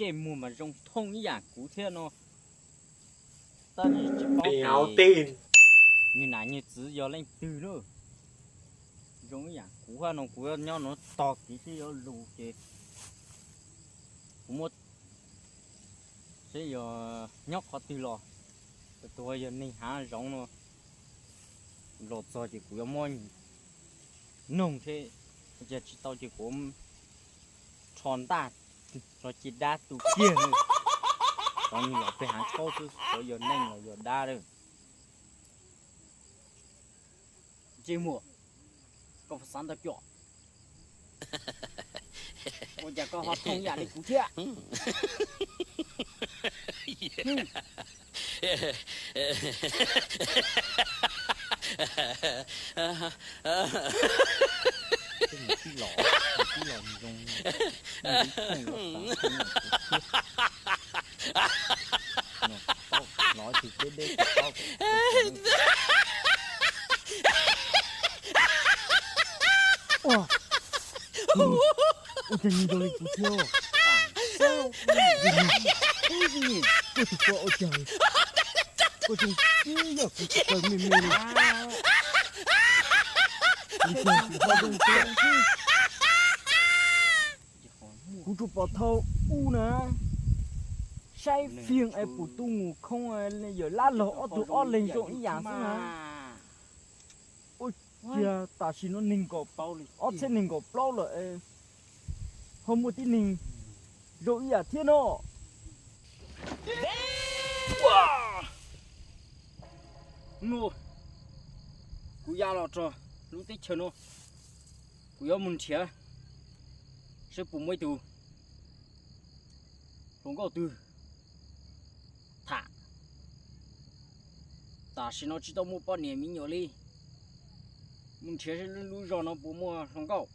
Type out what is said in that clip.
Ntsej muag mas zoo thooj ib yam kuv thiab no. Tab sis tsis paub tias nws nam nws txiv yog leej twg na. Zoo ib yam kuv hab no, kuv nyob no tog kiv thiab yuav lug ces kuv muab, seb yog nyob qhov twg los, tus yog neeg hav zoov no los txog ces kuv yuav muab noog thiab, ua cas tsis tau ces kuv rho ntaj, rho ceg dab tu kiag. Qhov nws los peg hav tsaub xwb, xyov yog neeg los yog dab lawm. Ntsej muag, koj xav ntau cov, ua cas koj ho thooj ib yam li kuv thiab? Tib los, tib los zoo, los tus deb deb, ua cas nws zoo li kuv thiab? Koj tus koj ua cas, koj zoo tib yam kuv tus koj me me li. Li cas kuv ho zoo thiab? Kuv tsuas pom thaum ub na, saib fiag es pum tub mus khoob, yawm lab los ob tug ob leeg zoo ib yam xwb na. Ua cas tam sim no nees nkaum, ob txhiab nees nkaum plaub lawm, ho muaj tib neeg zoo ib yam thiab no. Kuv ya los rau lub teb chaws no, kuv yuav mus nrhiav seb puas muaj ib tug hluas nkauj twg tham. Tam sim no tsis tau muaj poj niam me nyuam li, mus nrhiav seb lub zos no puas muaj hluas nkauj.